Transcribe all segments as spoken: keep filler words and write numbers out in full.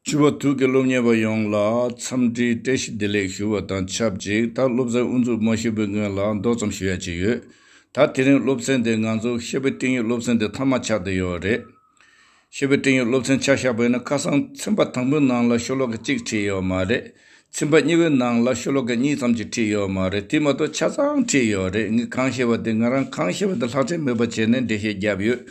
ཆུ་བ་ཐུག་གི་སློབ་གཉེར་བ་ཡོངས་ལ་འཚམས་འདྲིའི་བཀྲ་ཤིས་བདེ་ལེགས་ཞུ་བ་དང་ཆབས་ཅིག་ད་སློབ་ཚན་དབུ་འཛུགས་མ་ཞུས་པའི་སྔོན་ལ་མདོ་ཙམ་ཞུ་ཡ་ཅིག་ཡོད། ད་དེ་རིང་སློབ་ཚན་དེ་ང་ཚོ་བཤད་པའི་སྤྲིང་ཡིག་སློབ་ཚན་དེ་མཐའ་མ་ཆགས་བསྡད་ཡོད་རེད། བཤད་པའི་སྤྲིང་ཡིག་སློབ་ཚན་ཆ་བཞག་པ་ཡིན་ན་ཁ་སང་ཚན་པ་དང་པོའི་ནང་ལ་ཤོ་ལོ་ཀ་གཅིག་ཁྲིད་ཡོད་མ་རེད། ཚན་པ་གཉིས་པའི་ནང་ལ་ཤོ་ལོ་ཀ་གཉིས་ཙམ་གྱིས་ཁྲིད་ཡོད་མ་རེད། དེ་མ་གཏོགས་ཆ་ཚང་ཁྲིད་ཡོད་རེད། ངས་གང་བཤད་པ་དེ་ང་རང་གང་བཤད་པ་དེ་ལྷག་བཅས་མེད་པ་བྱས་ནས་འགྲེལ་བཤད་བརྒྱབ་ཡོད།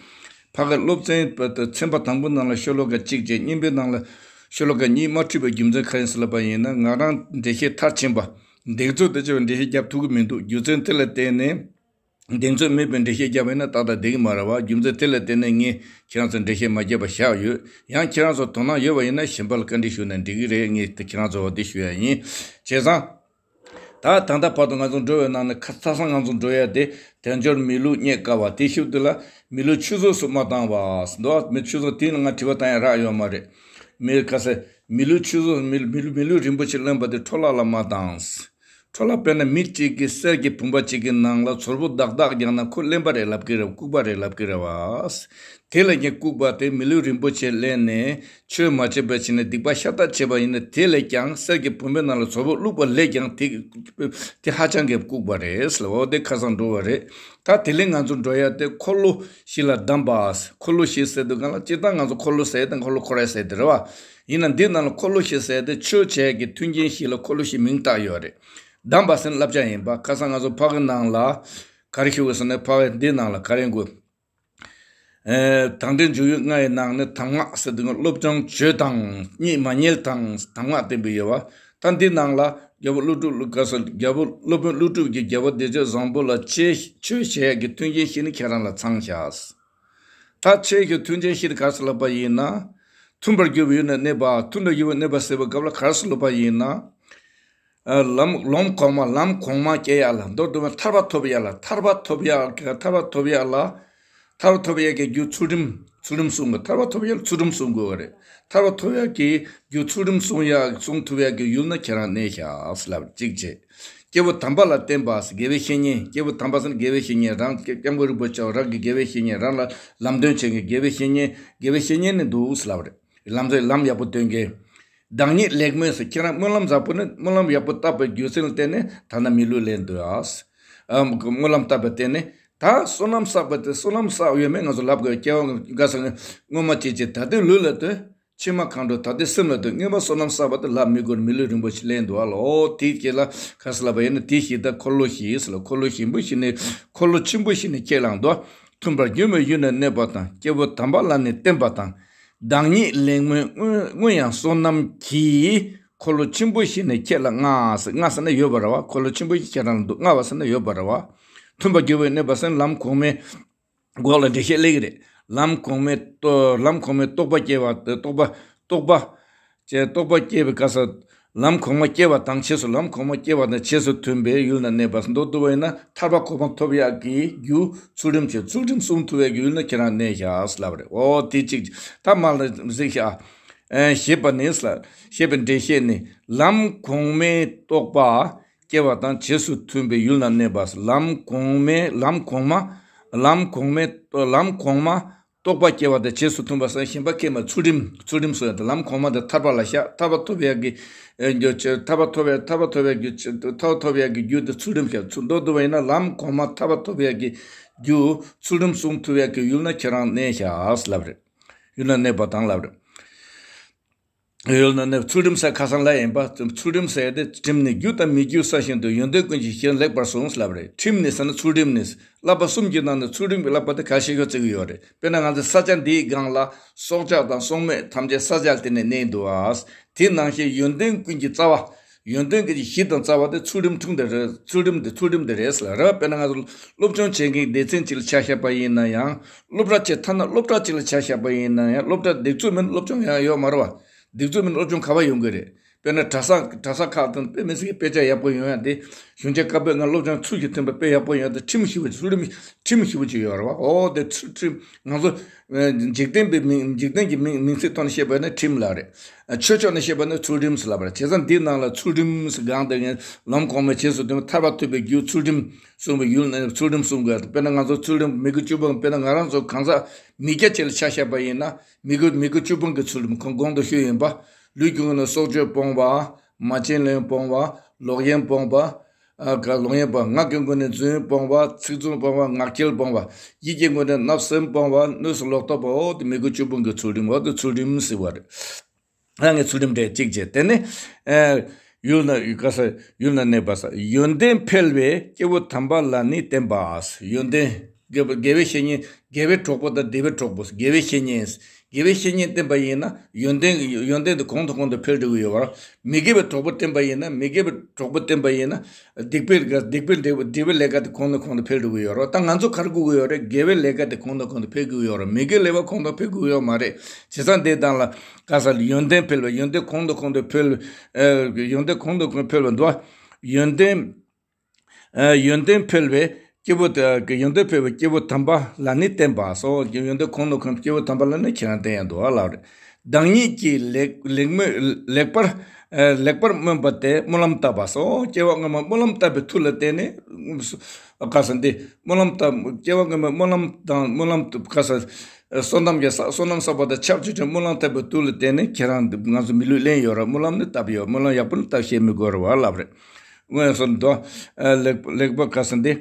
ཕ་གི་སློབ་ཚན་པ་དང་ཚན་པ་དང་པོའི་ནང་ལ་ཤོ་ལོ་ཀ་གཅིག་བྱས། གཉིས་པའི་ནང་ལ་ཤོ་ལོ་ཀ་གཉིས་མ་ཁྲིད་པའི་རྒྱུ་མཚན་གང་ཡིན་ཟེར་ལབ་པ་ཡིན་ན། ང་རང་འགྲེལ་བཤད་མཐར་ཕྱིན་པ་གདེང་ཚོད་དང་བཅས་པའི་འགྲེལ་བཤད་བརྒྱབ་ཐུབ་ཀྱི་མི་འདུག་རྒྱུ་མཚན་དེ་ལ་བརྟེན་ནས་གདེང་ཚོད་མེད་པའི་འགྲེལ་བཤད་བརྒྱབ་པ་ཡིན་ན་ཏག་ཏག་བསྡད་ཀྱི་མ་རེད་བ། རྒྱུ་མཚན་དེ་ལ་བརྟེན་ནས་ངས་ཁྱེད་རང་ཚོར་འགྲེལ་བཤད་མ་བརྒྱབ་པ་བཞག་ཡོད། ཡང་ཁྱེད་རང་ཚོར་དོ་སྣང་ཡོད་པ་ཡིན་ན་གཞན་པ་ལ་བཀའ་འདྲི་ཞུ་ནས་འགྲིག་གི་རེད། ངས་དེ་ཁྱེད་རང་ཚོར་འོ་དེ་ཞུ་ཡ་ཡིན། བྱས་ཙང་། ད་ད་ལྟ་བར་དུ་ང་ཚོ་འགྲོ་བའི་ནང་ནས་ཁ་ཁ་སང་ང་ཚོ་འགྲོ་ཡ་དེ་དལ་འབྱོར་མི་ལུས་རྙེད་དཀའ་བ་དེ། ཞུ་དུས་ལ་མི་ལུས་ཆུད་ཟོས་སུ་མ་བཏང་བ་འདུག་མི་ཆུད་ཟོས་དེ་ནི་ང་དྲི་བ་བཏང་ཡ་རག་ཡོད་མ་རེད། མི་ཁ་ས་མི་ལུས་ཆུད་ཟོས་མི་མི་ལུས་མི་ལུས་རིན་པོ་ཆེ་ལེན་པ་དེ་འཕྲོ་བརླག་ལ་མ་བཏང་། འཕྲོ་བརླག་དཔེར་ན་མི་གཅིག་གིས་གསེར་གྱི་བུམ་པ་གཅིག་གི་ནང་ལ་ཚོར་བུ་དག་དག་བརྒྱབ་ན་ཁོ་རློན་པ་རེད་ལབ་ཀྱི་རེད། ལྐུགས་པ་རེད་ལབ་ཀྱི་རེད་བ། དེ་ལས་ཀྱང་ལྐུགས་པ་དེ་མི་ལུས་རིན་པོ་ཆེ་ལེན་ནས་ཆོས་མ་བྱས་པ་བྱས་ནས་སྡིག་པ་ཤ་སྟག་བྱས་པ་ཡིན་ན་དེ་ལས་ཀྱང་གསེར་གྱི་བུམ་པའི་ནང་ལ་ཚོར་བུ་བླུགས་པ་ལས་ཀྱང་དེ་དེ་ཧ་ཅང་གི་ལྐུགས་པ་རེད་ཟེར་བ་དེ་ཁ་སང་འགྲོ་བ་རེད། ད་དེ་ལས་ང་ཚོ་འགྲོ་ཡ་དེ་འཁོར་ལོ་བཞི་ལ་བསྡམས་པ། འཁོར་ལོ་བཞི་ཟེར་དུས་གང་ལ་སྤྱིར་བཏང་ང་ཚོ་འཁོར་ལོ་ཟེར་དང་འཁོར་ལོ་འཁོར་ཡ་ཟེར་དེ་རེད་བ། ཡིན་ན་འདི་ནང་ལ་འཁོར་ལོ་བཞི་ཟེར་དེ་ཆོས་བྱེད་ཀྱི་མཐུན་རྐྱེན་བཞི་ལ་འཁོར་ལོ་བཞི་མིང་བཏགས་ཡོད་རེད། བསྡམས་པ་ཟེར་ན་བསླབ་བྱ་ཡིན་པ། ཁ་སང་ང་ཚོ་ཕ་གི་ནང་ལ་ག་རེ་ཞུ་དགོས་ཟེར་ན་ཕ་གི་འདི་ནང་ལ་ག་རེ་དགོས། ཨེ། དང་འབྲེལ་འཇུག་ཡུལ་ལྔ་ཡི་ནང་ནས་གདམས་ངག་ཟེར་དུས་སློབ་སྦྱོང་བྱེད་སྟངས་གཉིས་མ་ཉལ་དང་གདམས་ངག་བསྟན་པའི་ཡོད་བ། ད་འདི་ནང་ལ་རྒྱལ་པོ་ཀླུ་སྒྲུབ་ཀླུ་ག་ས་རྒྱལ་པོ་སློབ་དཔོན་ཀླུ་སྒྲུབ་ཀྱིས་རྒྱལ་པོ་བདེ་སྤྱོད་བཟང་པོ་ལ་ཆོས་ཆོས་བྱེད་ཀྱི་མཐུན་རྐྱེན་བཞི་ནི་ཁྱེད་རང་ལ་ཚང་བཞག་ད་ཆོས་ཀྱི་མཐུན་རྐྱེན་བཞི་ནི་ག་རེ་ཟེར་ལབ་པ་ཡིན་ན། མཐུན་པར་གྱུར་པའི་ཡུལ་ན་གནས་པ། མཐུན་པར་གྱུར་པའི་གནས་པ་ཟེར་བའི་སྐབས་ལ་ག་རེ་ཟེར་ལབ་པ་ཡིན་ན། ལམ་ལམ་གོང་མ་ལམ་གོང་མ་སྐྱེ་ཡག་ལ། མདོར་བསྡུ་བ་ཐར་པ་ཐོབ་ཡག་ལ། ཐར་པ་ཐོབ་ཡག་ཐར་པ་ཐོབ་ཡག་ལ། ཐར་པ་ཐོབ་ཡག་གི་རྒྱུ་ཚུལ་ཁྲིམས་ཚུལ་ཁྲིམས་སྲུང་དགོས། ཐར་པ་ཐོབ་ཡག་ལ་ཚུལ་ཁྲིམས་སྲུང་དགོས་པ་རེད། ཐར་པ་ཐོབ་ཡག་གི་རྒྱུ་ཚུལ་ཁྲིམས་སྲུང་ཡག་སྲུང་ཐུབ་ཡག་གི་ཡུལ་ན་ཁྱེད་རང་གནས་ཤག་ལབ་གཅིག་བྱས། སྐྱེས་བུ་དམ་པ་ལ་བརྟེན་པ། དགེ་བའི་བཤེས་གཉེན། སྐྱེས་བུ་དམ་པ་ཟེར་ན་དགེ་བའི་བཤེས་གཉེན་རང་སྐྱབས་མགོན་རིན་པོ་ཆེ་རང་གི་དགེ་བའི་བཤེས་གཉེན། རང་ལ་ལམ་སྟོན་བྱེད་མཁན་དགེ་བའི་བཤེས་གཉེན། དགེ་བའི་བཤེས་གཉེན་ནི་འདུག་ལབ་རེད། ལམ་ལམ་ཡག་པོ་སྟོན་མཁན། བདག་ཉིད་ལེགས་སྨོན་ཟེར། ཁྱེད་རང་སྨོན་ལམ་བཟང་པོ་ནི་སྨོན་ལམ་ཡག་པོ་བཏབ་པའི་རྒྱུ་མཚན་ལ་བརྟེན་ནས་ད་ལྟ་མི་ལུས་ལེན་འདུག་ཨ། སྨོན་ལམ་བཏབ་པའི་བརྟེན་ནས་ད་བསོད་ནམས་བསགས་པ་དེ་བསོད་ནམས་བསགས་ཡོད་མེད་ང་ཚོ་ལབ་དགོས། སྐྱེ་བ་འགའ་ས་སྔོན་མ་སྐྱེས་ཀྱི་ད་ལྟའི་ལུས་ལ་ལྟོས། ཕྱི་མ་གང་འགྲོ་ད་ལྟའི་སེམས་ལ་ལྟོས། སྔོན་མ་བསོད་ནམས་བསགས་པ་དེ་ལབ་མི་དགོས། མི་ལུས་རིན་པོ་ཆེ་ལེན་འདུག་ཨ་ལོ། དེའི་རྗེས་ལ་ག་ཟེར་ལབ་པ་ཡིན་ན་དེ་བཞི་ད་འཁོར་ལོ་བཞི་ཟེར་ལ། འཁོར་ལོ་ཆེན་པོ་བཞི་ནི་འཁོར་ལོ་ཆེན་པོ་བཞི་ནི་ཁས་བླངས་འདུག་མཐུན་པར་གྱུར་པའི་ཡུལ་ན་གནས་པ་དང་། སྐྱེས་བུ་དམ་པ་ལ་ནི་བརྟེན་པ་དང་། བདག་ཉིད་ལེགས་སྨོན་སྔོན་སྔོན་ཡང་བསོད་ནམས་ཀྱིས་འཁོར་ལོ་ཆེན་པོ་བཞི་ནི་ཁྱེད་ལ་མངའ་ཟེར། མངའ་ཟེར་ན་ཡོད་པ་རེད་བ། འཁོར་ལོ་ཆེན་པོ་བཞི་ཁྱེད་རང་ལ་འདུག་མངའ་བ་ཟེར་ན་ཡོད་པ་རེད་བ། མཐུན་པར་གྱུར་པའི་གནས་པ་ཟེར་ན་ལམ་གོང་མའི་འགོག་ལ་འགྲེལ་བཤད་སླེབས་ཀྱི་རེད། ལམ་གོང་མའི་ལྟོ་ལམ་གོང་མའི་རྟོགས་པ་སྐྱེ་བ་དེ་རྟོགས་པ་རྟོགས་པ། ཅེས་རྟོགས་པ་སྐྱེ་བའི་ག་ས། ལམ་གོང་མ་སྐྱེ་བ་དང་རྗེས་སུ་ལམ་གོང་མ་སྐྱེ་བ་དང་རྗེས་སུ་མཐུན་པའི་ཡུལ་ན་གནས་པ། མདོར་བསྡུ་བ་ཡིན་ན་ཐར་པ་གོ་འཕང་ཐོབ་ཡག་གི་རྒྱུ་ཚུལ་ཁྲིམས་ཆེ། ཚུལ་ཁྲིམས་སྲུང་ཐུབ་པའི་ཡུལ་ན་ཁྱེད་རང་གནས་ཤག་ལབ་རེད། འོ་དེ་གཅིག་ད་མ་ལ་གཟིགས་ཤག་ཞེས་པ་ནི་ལ་ཞེས་པའི་འགྲེལ་བཤད་ནི། ལམ་གོང་མའི་རྟོགས་པ་སྐྱེ་བ་དང་རྗེས་སུ་མཐུན་པའི་ཡུལ་ན་གནས་པ། ལམ་གོང་མའི་ལམ་གོང་མ་ལམ་གོང་མའི་ལམ་གོང་མ་རྟོགས་པ་སྐྱེ་བ་དང་རྗེས་སུ་མཐུན་པ་ཟེར་གཞན་པ་སྐྱེ་མ། ཚུལ་ཁྲིམས་ཚུལ་ཁྲིམས་སུ་ཡང་དང་ལམ་གོང་མ་དང་ཐར་པ་ལ་བཞག་ཐར་པ་ཐོབ་ཡག་གི་ཨེ་འགྱོ་ཆེ། ཐར་པ་ཐོབ་ཡག་ཐར་པ་ཐོབ་ཡག་གི་ཐར་པ་ཐོབ་ཡག་གི་རྒྱུ་དེ་ཚུལ་ཁྲིམས་བཞག་ཚུལ་མདོར་བསྡུ་བ་ཡིན་ན་ལམ་གོང་མ་ཐར་པ་ཐོབ་ཡག་གི་རྒྱུ་ཚུལ་ཁྲིམས་སྲུང་ཐུབ་ཡག་གི་ཡུལ་ན་ཁྱེད་རང་གནས་ཤག་ལབ་རེད། ཡུལ་ན་གནས་པ་དང་ལབ་རེད། ཡུལ་ན་གནས་ཚུལ་ཁྲིམས་ཟེར་ཁ་སང་ལ་ཡིན་པ། ཚུལ་ཁྲིམས་ཟེར་ཏེ་ཁྲིམས་ནི་རྒྱུ་དང་མི་རྒྱུ་གསལ་བཞིན་དུ་ཡོན་ཏན་ཀུན་གྱི་གཞིར་ལེགས་པར་བཟུང་ལབ་རེད། ཁྲིམས་ནི་ཟེར་ན་ཚུལ་ཁྲིམས་ནི། བསླབ་པ་གསུམ་གྱི་ནང་ནས་ཚུལ་ཁྲིམས་ཀྱི་བསླབ་པ་དེ་ཁ་ཤས་ཤོག་བརྩི་གི་ཡོད་རེད། དཔེར་ན་ང་ཚོ་ས་ཆ་འདིའི་སྒང་ལ་སྲོག་ཆགས་དང་སྲོག་མེད་ཐམས་ཅད་ས་ཆ་དེ་ནས་གནས་འདུག་ཨ། དེ་ནང་བཞིན་ཡོན་ཏན་ཀུན་གྱི་རྩ་བ། ཡོན་ཏན་ཀུན་གྱི་གཞི་དང་རྩ་བ་དེ་ཚུལ་ཁྲིམས་ཁྲིམས་དེ་རེད། ཚུལ་ཁྲིམས་དེ་ཚུལ་ཁྲིམས་དེ་རེད་ཟེར་ལ་རེད། དཔེར་ན་ང་ཚོ་སློབ་སྦྱོང་བྱེད་མཁན་སྡེ་ཚན་གཅིག་ལ་ཆ་བཞག་པ་ཡིན་ན་ཡང་། སློབ་གྲྭ་གཅིག་ཐ་ན་སློབ་གྲྭ་གཅིག་ལ་ཆ་བཞག་པ་ཡིན་ན་ཡང་སློབ་གྲྭ་སྡིགས་ཚོད་མེད་ན་སློབ་སྦྱོང་ཡང་ཡོད་མ་རེད་བ། སྡིགས་ཚོད་མེད་ན་སློབ་སྦྱོང་ག་པར་ཡོང་གི་རེད། དཔེར་ན་གྲྭ་ས་གྲྭ་ས་ཁག་དང་དཔེ་མི་སྲིད་ཀྱི་དཔེ་ཆ་ཡག་པོ་ཡོང་ཡ་དེ། གཞུང་ཆེན་བཀའ་པོད་ལྔ་སློབ་སྦྱོང་ཚུལ་གྱིས་མཐུན་པ་དཔེ་ཡག་པོ་ཡོང་ཡ་དེ་ཁྲིམས་ཞེ་པོ་ཚུལ་ཁྲིམས་ཁྲིམས་ཞེ་པོ་ཅིག་ཡོད་རེད་བ། འོ་དེ་ཚུལ་ཁྲིམས་ང་ཚོ་འཇིག་རྟེན་པའི་མིང་འཇིག་རྟེན་གྱི་མིང་མིང་ཚིག་ཐོག་ནས་བཤད་པ་ཡིན་ན་ཁྲིམས་ལབ་རེད། ཆོས་ཕྱོགས་ནས་བཤད་པ་ཡིན་ན་ཚུལ་ཁྲིམས་ལབ་རེད། བྱས་ཙང་འདིའི་ནང་ལ་ཚུལ་ཁྲིམས་སྒང་དེ་ངས་ལམ་གོང་མའི་རྗེས་སུ་མཐུན་པ་ཐར་པ་ཐོབ་པའི་རྒྱུ་ཚུལ་ཁྲིམས་སྲུང་བའི་ཡུལ་ནས་ཚུལ་ཁྲིམས་སྲུང་དགོས། དཔེར་ན་ང་ཚོ་ཚུལ་ཁྲིམས་མི་དགེ་བཅུ་སྤོང་དཔེར་ན་ང་རང་ཚོ་གང་ཟག་མི་སྐྱ་ཅིག་ལ་ཆ་བཞག་པ་ཡིན་ན་མི་དགེ་མི་དགེ་བཅུ་སྤོང་གི་ཚུལ་ཁྲིམས་གོང་དུ་ཞུས་ཡིན་པ། ལུས་ཀྱི་སྒོ་ནས་སྲོག་གཅོད་སྤོང་བ། མ་བྱིན་ལེན་སྤོང་བ། ལོག་གཡེམ་སྤོང་བ། ཨ་ག་ལོག་གཡེམ་སྤོང་། ངག་གི་སྒོ་ནས་རྫུན་སྤོང་བ། ཚིག་རྩུབ་སྤོང་བ། ངག་འཁྱལ་སྤོང་བ། ཡིད་ཀྱི་སྒོ་ནས་བརྣབ་སེམས་སྤོང་བ། གནོད་སེམས་ལོག་ལྟ་སྤོང་བ། འོ་དེ་མི་དགེ་བཅུ་སྤོང་གི་ཚུལ་ཁྲིམས། འོ་དེ་ཚུལ་ཁྲིམས་ཟེར་བ་རེད། ཨ་ངས་ཚུལ་ཁྲིམས་འདྲ་གཅིག་བྱས། དེ་ནས་ཨ་ཡུལ་ན་ཡུལ་ག་ས་ཡུལ་ན་གནས་པ་ས། ཡོན་ཏན་འཕེལ་བས་སྐྱེས་བུ་དམ་པ་ལ་ནི་བརྟེན་པ། ཡོན་ཏན་དགེ་བ་དགེ་བའི་བཤེས་གཉེན། དགེ་བའི་གྲོགས་པོ་དང་སྡིག་པའི་གྲོགས་པོ། དགེ་བའི་བཤེས་གཉེན། དགེ་བའི་བཤེས་གཉེན་བསྟེན་པ་ཡིན་ན་ཡོན་ཏན་ཡོན་ཏན་དེ་གོང་དུ་གོང་དུ་འཕེལ་འགྲོ་གི་ཡོད་པ། མི་དགེ་བའི་གྲོགས་པོ་བསྟེན་པ་ཡིན་ན་མི་དགེ་བའི་གྲོགས་པོ་བསྟེན་པ་ཡིན་ན་སྡིག་པའི་སྡིག་པའི་སྡིག་པའི་ལས་ཀ་དེ་གོང་ནས་གོང་དུ་འཕེལ་འགྲོ་གི་ཡོད་རེད། ད་ང་ཚོ་ག་རེ་དགོས་ཀྱི་ཡོད་རེད། དགེ་བའི་ལས་ཀ་དེ་གོང་དུ་གོང་དུ་འཕེལ་དགོས་ཀྱི་ཡོད་རེད། མི་དགེ་ལས་པ་གོང་དུ་འཕེལ་དགོས་ཀྱི་ཡོད་མ་རེད། བྱས་ཙང་དེ་དང་ལ་ག་ས་ལ་ཡོན་ཏན་འཕེལ་བ། ཡོན་ཏན་གོང་དུ་གོང་དུ་འཕེལ། ཨ་ཡོན་ཏན་གོང་དུ་གོང་འཕེལ་བ་འདུག་ཡོན་ཏན་ཨ་ཡོན་ཏན་འཕེལ་བས་སྐྱེས་བུ་དེ་ཡོན་ཏན་འཕེལ་བས་སྐྱེས་བུ་དམ་པ་ལ་ནི་བརྟེན་པ་སོགས། ཡོན་ཏན་གོང་དུ་གོང་སྐྱེས་བུ་དམ་པ་ལ་ནི་ཁྱེད་རང་བརྟེན་ཡ་འདུག་ཨ་ལབ་རེད། བདག་ཉིད་ཀྱི་ལེགས་ལེགས་སྨོན་ལེགས་པར་ཨ་ལེགས་པར་སྨོན་པ་སྟེ་སྨོན་ལམ་བཏབ་པ་སོགས། སྐྱེ་བ་སྔོན་མ་སྨོན་ལམ་བཏབ་པའི་མཐུ་ལ་བརྟེན་ནས་ག་ས་འདི་སྨོན་ལམ་བཏབ། སྐྱེ་བ་སྔོན་མ་སྨོན་ལམ་དང་སྨོན་ལམ་ག་ས་བསོད་ནམས་ཀྱི་བསགས་བསོད་ནམས་བསགས་པ་དང་ཆབས་ཅིག་ཏུ་སྨོན་ལམ་བཏབ་པའི་མཐུ་ལ་བརྟེན་ནས་ཁྱེད་རང་ང་ཚོ་མི་ལུས་ལེན་ཡོད་རེད། སྨོན་ལམ་ནི་བཏབ་ཡོད། སྨོན་ལམ་ཡག་པོ་ནི་བཏབ་ཤེས་མི་དགོས་རེད་བ་ལབ་རེད། སྔོན་སོང་དོ། ལེགས་ལེགས་པ་ག་ས་འདི།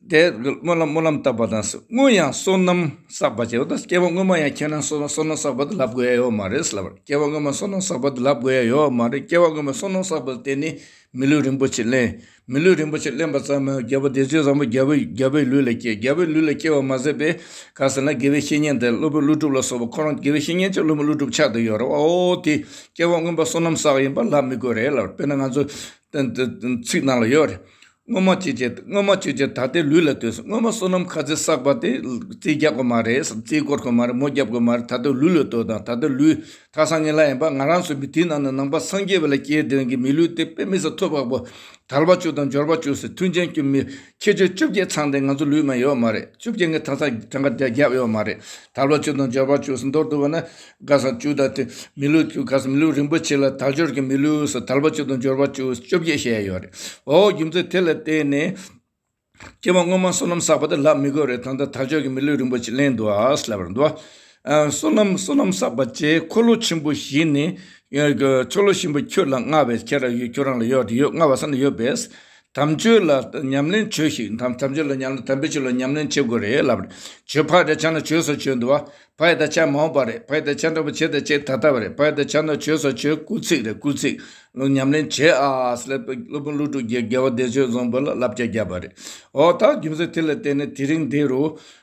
དེ་སྨོན་ལམ་སྨོན་ལམ་བཏབ་པ་དང་། སྔོན་ཡང་བསོད་ནམས་བསགས་པ་བྱས། འོ་ད་སྐྱེ་བ་སྔོན་མ་ཡང་ཁྱེད་རང་བསོད་བསོད་ནམས་བསགས་པ་དེ་ལབ་དགོས་ཡ་ཡོད་མ་རེད་ལབ་རེད། སྐྱེ་བ་སྔོན་མ་བསོད་ནམས་བསགས་པ་དེ་ལབ་དགོས་ཡ་ཡོད་མ་རེད། སྐྱེ་བ་སྔོན་མ་བསོད་ནམས་བསགས་པ་དེ་ནི་མི་ལུས་རིན་པོ་ཆེ་ལེན། མི་ལུས་རིན་པོ་ཆེ་ལེན་པ་ཙམ་མིན། རྒྱལ་པོ་བདེ་སྤྱོད་བཟང་པོ་རྒྱལ་པོའི་རྒྱལ་པོའི་ལུས་ལ་སྐྱེས། རྒྱལ་པོའི་ལུས་ལ་སྐྱེས་པ་མ་ཟད་པའི་ག་ཟེར་ན་དགེ་བའི་བཤེས་གཉེན་དེ་སློབ་དཔོན་ཀླུ་སྒྲུབ་ལ་སོགས་པ་ཁོ་རང་དགེ་བའི་བཤེས་གཉེན་གྱི་སློབ་དཔོན་ཀླུ་སྒྲུབ་ཆགས་བསྡད་ཡོད་རེད། འོ་དེ་སྐྱེ་བ་སྔོན་པ་བསོད་ནམས་བསགས་ཡིན་པ་ལབ་མི་དགོས་རེད་ལབ། དཔེར་ན་ང་ཚོ་ཚིག་ནང་ལ་ཡོད་རེད། སྔོན་མ་བྱས་བྱས་སྔོན་མ་བྱས་བྱས་ད་ལྟའི་ལུས་ལ་ལྟོས་སོ། སྔོན་མ་བསོད་ནམས་ག་ཚོད་བསགས་པ་དེ་རྩིས་རྒྱག་དགོས་མ་རེད། རྩིས་བཀོད་དགོས་མ་རེད། མོ་རྒྱབ་དགོས་མ་རེད། ད་ལྟའི་ལུས་ལ་ལྟོས་དང་། ད་ལྟའི་ལུས་ཐག་སང་ངེ་ལ་ཡིན་པ་ང་རང་ཚོ་མི་དེའི་ནང་ནས་ནང་པ་སངས་རྒྱས་པ་ལ་སྐྱེས་དོན་གྱི་མི་ལུས་དེ་དཔེ་མི་སྲིད་ཐོག་བག་པོ། དལ་བ་བཅུ་དང་འབྱོར་བ་བཅུ་ཟེར་མཐུན་རྐྱེན་གྱི་མི་ཁྱད་ཆོས་བཅོ་བརྒྱད་ཚང་སྟེ་ང་ཚོ་ལུས་མ་ཡོད་མ་རེད། བཅོ་བརྒྱད་ངས་ད་ཚང་གྲངས་ཀ་བརྒྱབ་ཡོད་མ་རེད། དལ་བ་བཅུ་དང་འབྱོར་བ་བཅུ་ཟེར་མདོར་བསྡུ་བ་ན་ག་ས་བཅུ་དང་དེ་མི་ལུས་བཅུ་ག་ས་མི་ལུས་རིན་པོ་ཆེ་ལ་དལ་འབྱོར་གྱི་མི་ལུས་ཟེར་དལ་བ་བཅུ་དང་འབྱོར་བ་བཅུ་བཅོ་བརྒྱད་བཤད་ཡ་ཡོད་རེད། འོ་རྒྱུ་མཚན་དེ་ལ་བརྟེན་ནས། སྐྱེ་བ་སྔོན་མ་བསོད་ནམས་བསགས་པ་དེ་ལབ་མི་དགོས་རེད། ད་ལྟ་དལ་འབྱོར་གྱི་མི་ལུས་རིན་པོ་ཆེ་ལེན་འདུག་ཨ་ལབ་རེད་འདུག་ཨ། བསོད་ནམས་བསོད་ནམས་བསགས་པ་བཅས་འཁོར་ལོ་ཆེན་པོ་བཞི་ནི། ཆོ་ལོ་ཆེན་པོ་ཁྱོད་ལ་མངའ་བས། ཁྱེད་རང་ཡོད་ཁྱོད་རང་ལ་ཡོད་ཡོད་མངའ་བ་ས་ནས་ཡོད་པས། དམ་ཆོས་ལ་ཉམས་ལེན་བྱོས་ཤིག་དམ་དམ་ཆོས་ལ་ཉམས་ལེན་དམ་པའི་ཆོས་ལ་ཉམས་ལེན་བྱེད་དགོས་རེད་ལབ་རེད། བྱོས་ཕ་རེད་ཆ་ན་བྱོས་སོ་བྱོས་འདུག་ཨ། ཕ་ཡི་ད་ཆ་མ་འོངས་པ་རེད། ཕ་ཡི་ད་ཆ་འདྲ་པོ་བྱེད་ད་བྱེད་ད་ལྟ་བ་རེད། ཕ་ཡི་ད་ཆ་ན་བྱོས་སོ་བྱོས་སྐུལ་ཚིག་རེད་སྐུལ་ཚིག་ལོ་ཉམས་ལེན་བྱེད་ཨ་ཟེར་ལབ་སློབ་དཔོན་ཀླུ་སྒྲུབ་རྒྱལ་རྒྱལ་བ་བདེ་སྤྱོད་བཟང་པོ་ལ་བསླབ་བྱ་བརྒྱབ་པ་རེད། འོ་ད་རྒྱུ་མཚན་དེ་ལ་བརྟེན་ནས་དེ་རིང་འདི་རུ་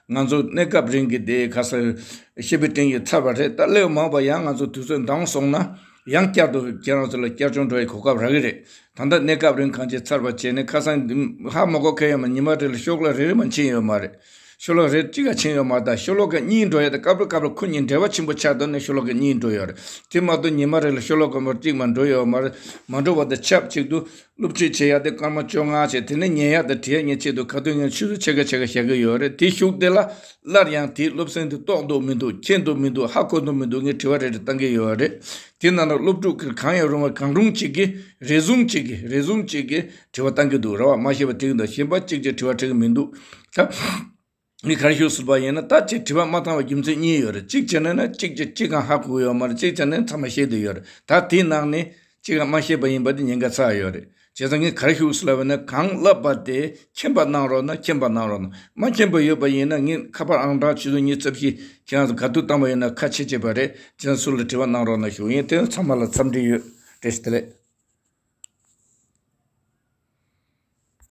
ང་ཚོ་གནས་སྐབས་རིང་གི་དེ་ཁ་སང་བཤད་པའི་སྟེང་གི་ཚར་བ་རེད། ད་སླེབས་མ་འོངས་པ་ཡང་ང་ཚོ་དུས་ཚོད་འདང་སོང་ན་ཡང་བསྐྱར་དུ་ཁྱེད་རང་ཚོ་ལ་བསྐྱར་སྦྱོང་འགྲོ་བའི་གོ་སྐབས་རག་གི་རེད། ད་ལྟ་གནས་སྐབས་རིང་གང་ཅི་ཚར་བ་བྱས་ནས་ཁ་སང་ཧ་མ་གོ་མཁན་ཡོད་མ། ཉི་མ་རེ་ལ་ཤོག་ལྷེ་རེ་རེ་མ་ཕྱིན་ཡོད་མ་རེད། ཤོ་ལོ་ཀ་རེ་གཅིག་ག་ཕྱིན་ཡོད་མ་རེད། ད་ཤོ་ལོ་ཀ་གཉིས་འགྲོ་ཡ་དེ་སྐབས་རེ་སྐབས་རེ་ཁོ་གཉིས་འབྲེལ་བ་ཆེན་པོ་ཆགས་འདུག་ནས་ཤོ་ལོ་ཀ་གཉིས་འགྲོ་ཡོད་རེད། དེ་མ་གཏོགས་ཉི་མ་རེ་ལ་ཤོ་ལོ་ཀ་མ་གཅིག་མ་འགྲོ་ཡོད་མ་རེད། མ་འགྲོ་བ་དང་ཆབས་ཅིག་ཏུ་སློབ་ཁྲིད་བྱེད་ཡ་དེ་སྐར་མ་བཅོ་ལྔ་བྱས། དེ་ནས་ཉན་ཡ་དང་དྲི་ཡ་གཉིས་ཆེད་དུ་ཁ་ཐུག་ངས་ཆུ་ཚོད་ཕྱེད་ཀ་ཕྱེད་ཀ་བཞག་གི་ཡོད་རེད། དེ་གཞུག་དེ་ལ་སླར་ཡང་དེའི་སློབ་ཚན་དེ་རྟོགས་འདུག་མི་འདུག་མཁྱེན་འདུག་མི་འདུག་ཧ་གོ་འདུག་མི་འདུག་ངས་དྲི་བ་རེ་རེ་བཏང་གི་ཡོད་རེད། དེ་ནང་ལ་སློབ་ཕྲུག་གི་གང་ཡང་རུང་བ་གང་རུང་གཅིག་གིས་རེ་ཟུང་གཅིག་གིས་རེ་ཟུང་གཅིག་གིས་དྲི་བ་བཏང་གི་འདུག་རེད་བ། མ་ཤེས་པ་དྲིས་ཀྱི་འདུག་གཞན་པ་གཅིག་ཀྱང་དྲི་བ་དྲི་གི་མི་འདུག་ད། ངས་ག་རེ་ཞུ་སྲིད་པ་ཡིན་ན། ད་ཅིག་དྲི་བ་མ་བཏང་བའི་རྒྱུ་མཚན་གཉིས་ཡོད་རེད། གཅིག་བྱས་ན་ན་གཅིག་ཅིག་གཅིག་གང་ཧ་གོ་གི་ཡོད་མ་རེད། གཅིག་བྱས་ན་ཚང་མ་ཤེས་བསྡད་ཡོད་རེད། ད་དེའི་ནང་ནས་གཅིག་གང་མ་ཤེས་པ་ཡིན་པ་དེ་ཉེན་ཁ་ཚ་ཡོད་རེད། བྱས་ཙང་ངས་ག་རེ་ཞུ་སྲིད་ལབ་ན། གང་ལབ་པ་དེ་མཁྱེན་པ་གནང་རོགས་གནང་། མཁྱེན་པ་གནང་རོགས་གནང་། མ་མཁྱེན་པ་ཡོད་པ་ཡིན་ན་ངས་ཁ་པར་ཨང་གྲངས་ཆུ་ཚོད་ཉི་ཤུ་རྩ་བཞི་ཁྱེད་རང་ཚོ་ག་དུས་བཏང་པ་ཡོད་ན་ཁ་ཕྱེ་བྱེད་པ་རེད། བྱས་ཙང་སུ་ལ་དྲི་བ་གནང་རོགས་གནང་ཞུ་ཡིན། དེ་ཚང་མ་ལ་འཚམས་འདྲི་ཡོད། བཀྲ་ཤིས་བདེ་ལེགས།